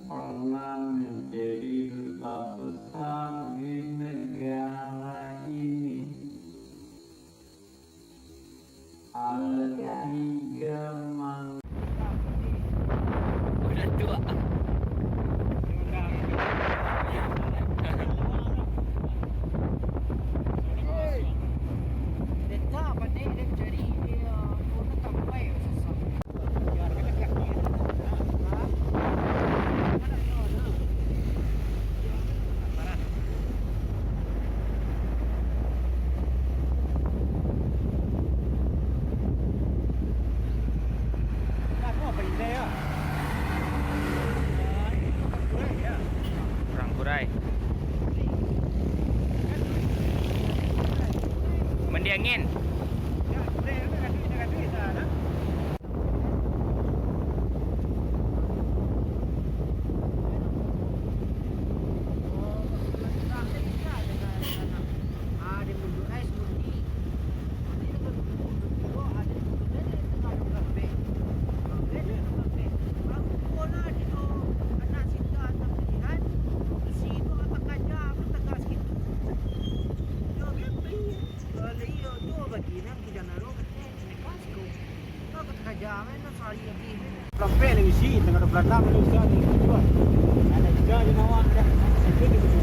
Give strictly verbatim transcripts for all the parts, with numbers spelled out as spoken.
pernah menjadi duta besar di negara ini. Ada tiga mang- Udah tua. Kurang kurai. Mandi angin. Lampek lagi isi, tangah dua puluh anam lagi usia, tujuan. Ada juga jenawak dah. Itu dia punya.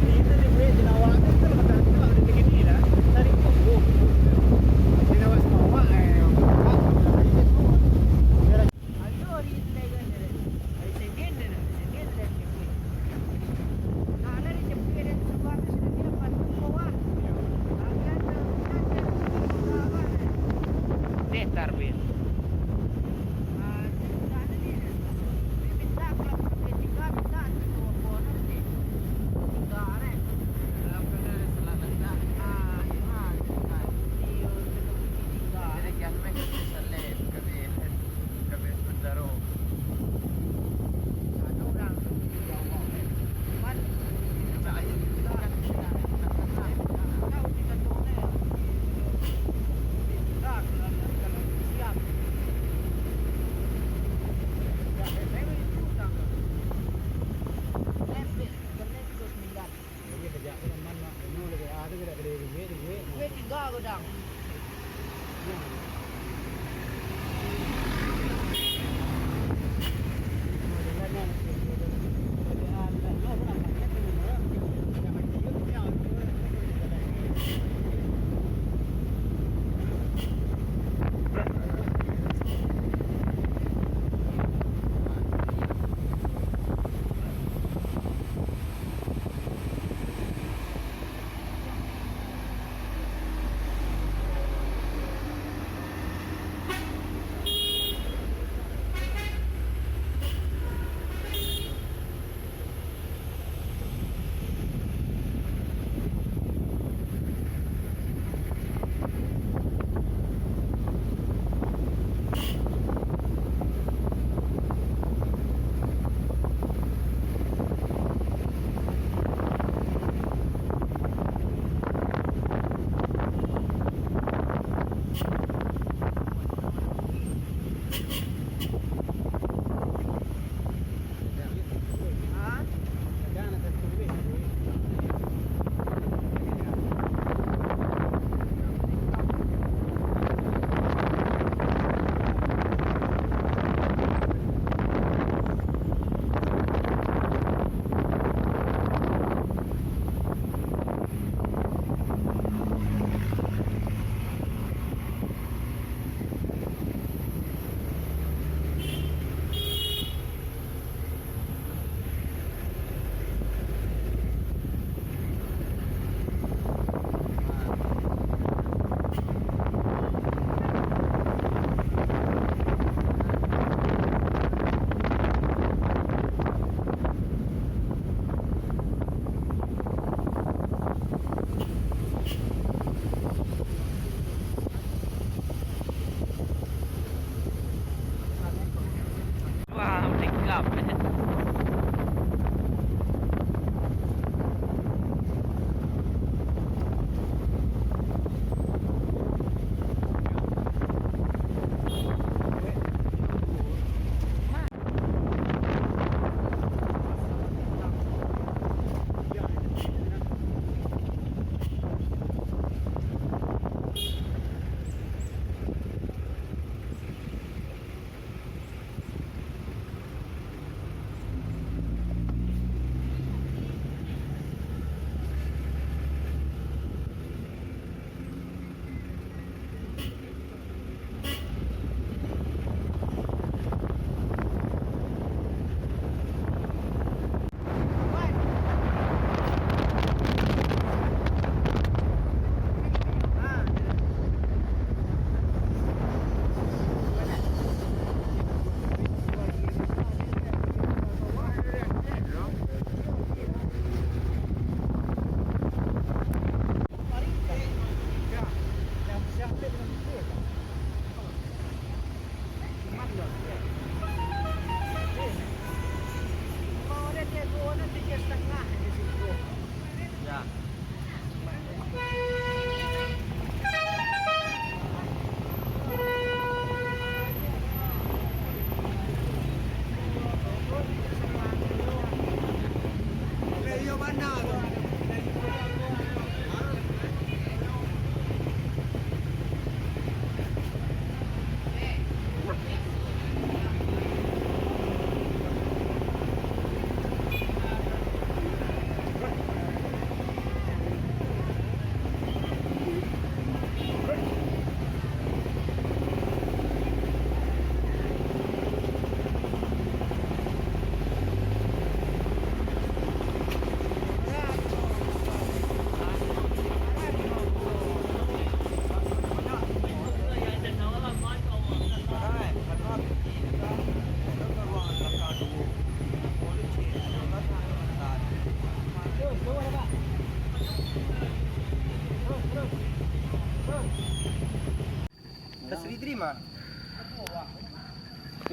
Jadi, kita dia buat jenawak tu, kita lepas tak, kita lepas tak kini dah. Tadi pun, oh, jenawak semua, eh, orang tak, orang tak, dia semua. Dia dah. Ayo, hari Senin dah, hari Senin dah, hari Senin dah. Deh, Tarbin.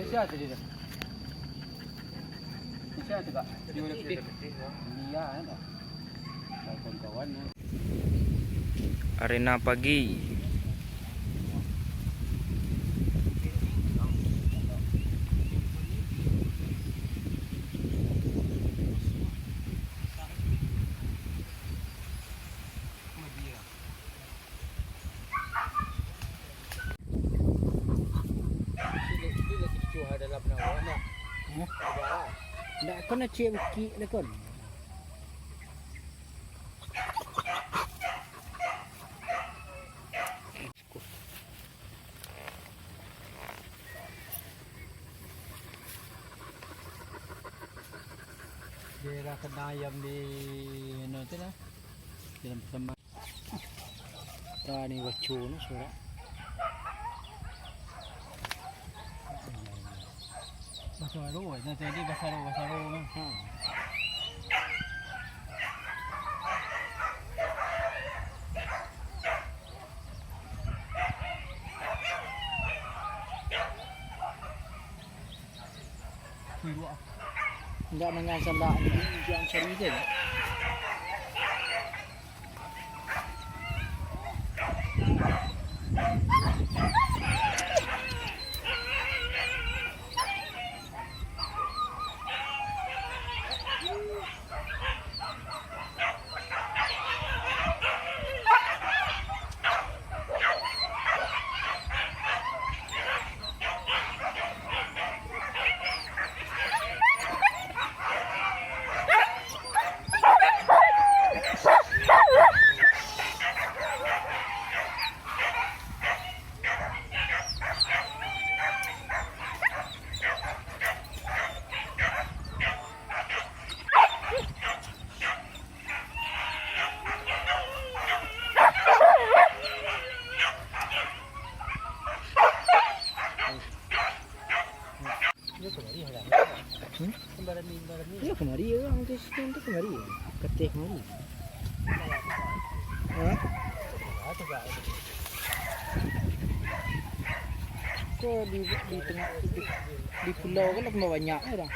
Bisa tadi dah. Bisa tu, Kak. Dia dah kecil. Iya, ada. Kawan-kawan, ya. Arena pagi. Ndak, kon aciak bukik lah, kon. Daerah kandang ayam di, anu tu lah. Dalam pertama. Tah ni baco ni suara. Basaro, eh, tadi basaro, basaro ni. Ha. Indak mangasalak, indak cari je. Iyo kamari urang tu, situ tu kamari. Kateh kamari. Ha? Ko di, di tangah, di, di pulau kan lah tambah banyak urang.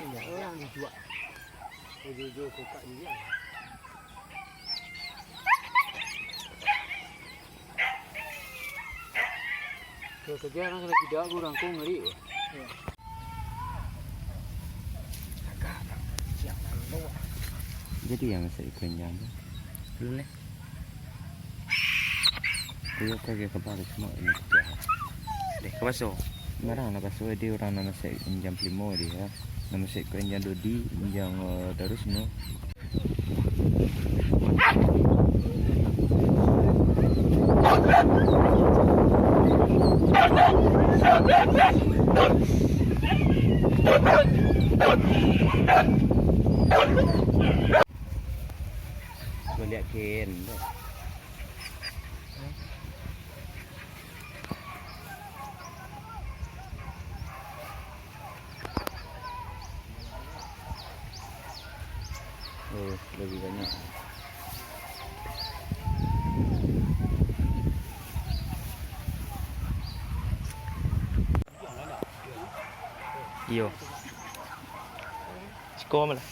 Iyo, urang ni juak. Uju-uju kokak juga. Kalau kerja orang kena tidak, aku rangkung ngeri. Jadi yang masak ikan jam tu. Belum ni. Iyo, kagak kabar semua ini pecah. Deh, ka baso. Marang nak baso, dia orang nak masak injang pelimo dia. Nak masak ko injang dodi, injang, eh, tarus no. Baliak kin. Oh, lebih banyak. Iyo. Siko malah.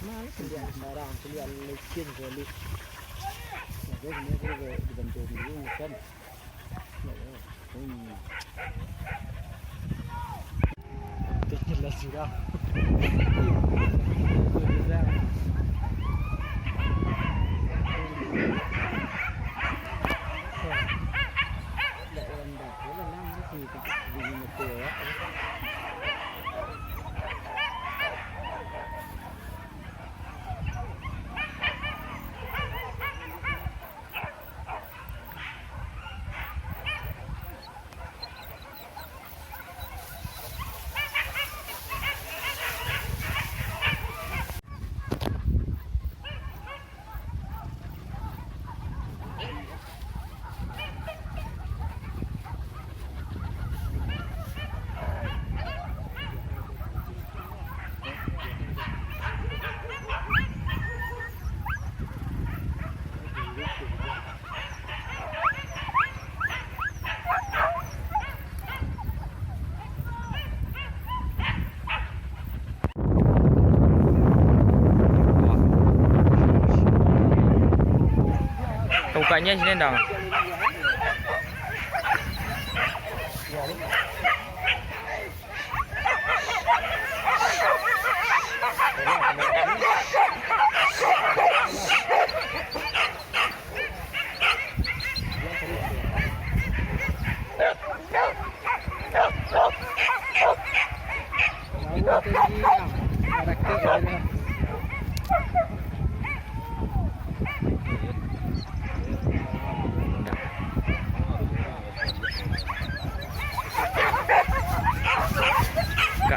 Mana seliak sembarang, seliak licin sekali. Nah, dia sebenarnya sudah dibantu dulu, kan? Hmm. Jelas sudah. Bukaknyo sini dong. Agak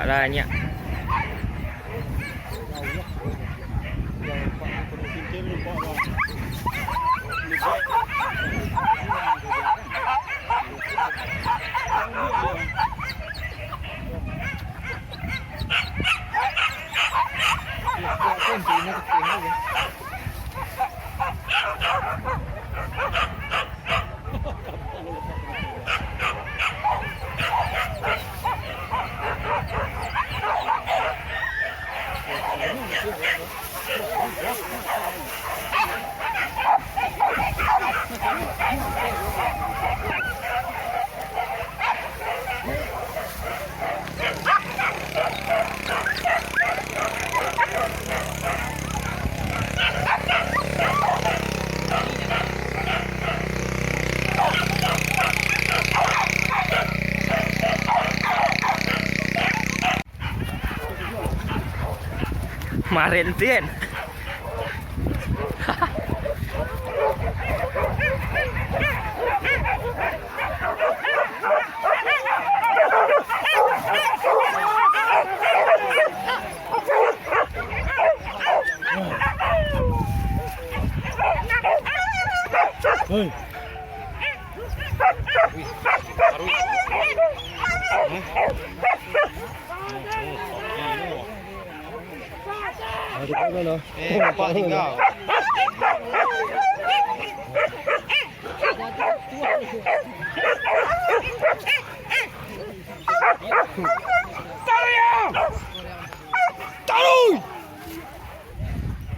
banyak. Marentin. Hei. Eh, nampak tinggal. Taruh!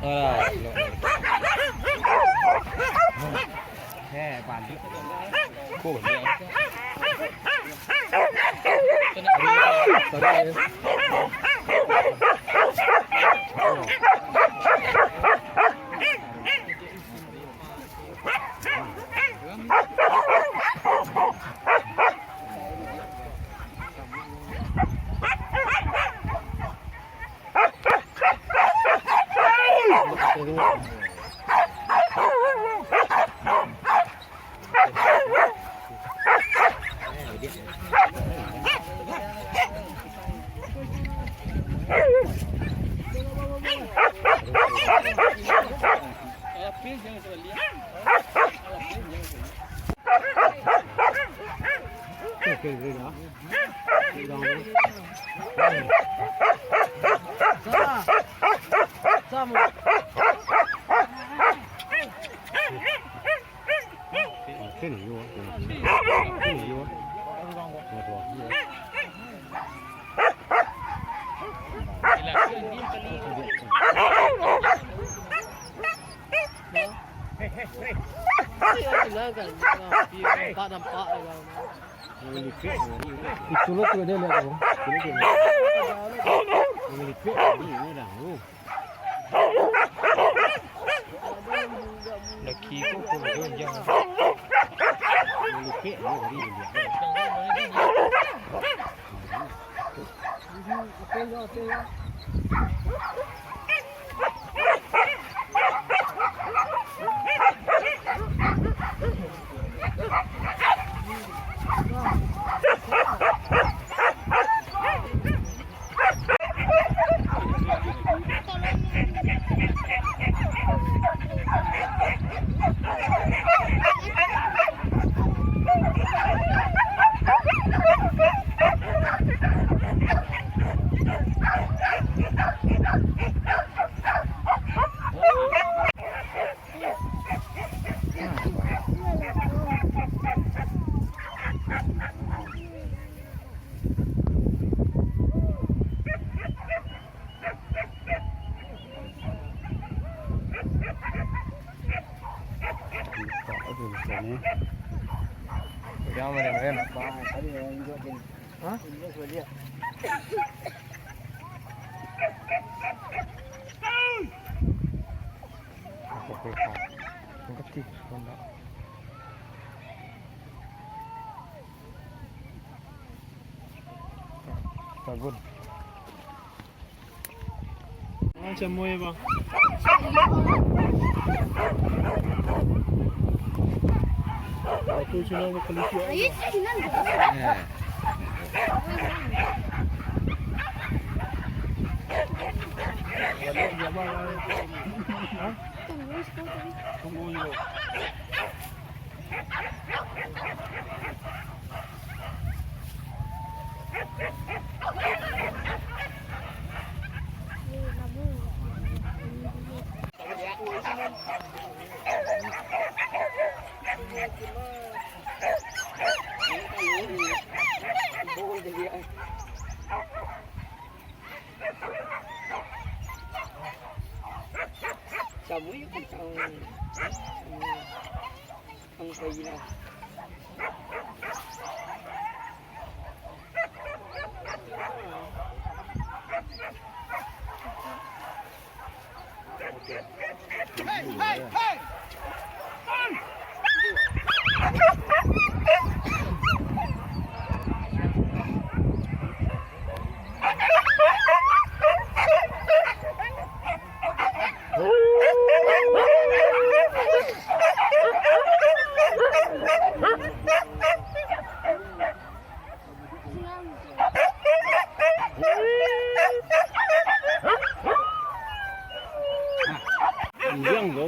Alah, eh, balik. Kok balik? Lah kan, nampak, nampak lah kan. Itu lo tu dia lihat tu. Itu lo tu. Mengelipik tadi ni dah. Oh. Laki ko pun gonjang. Mengelipik ni tadi dia lihat. Jangan main-main. Hah? Oke, oke, oke. Yang kecil, ronda. Bagus. Ah, camoy, bang. Aku cuma bakal lucu. Hah? Tunggu dulu. Samo jo kantang. Ang kaina. Panjang tu.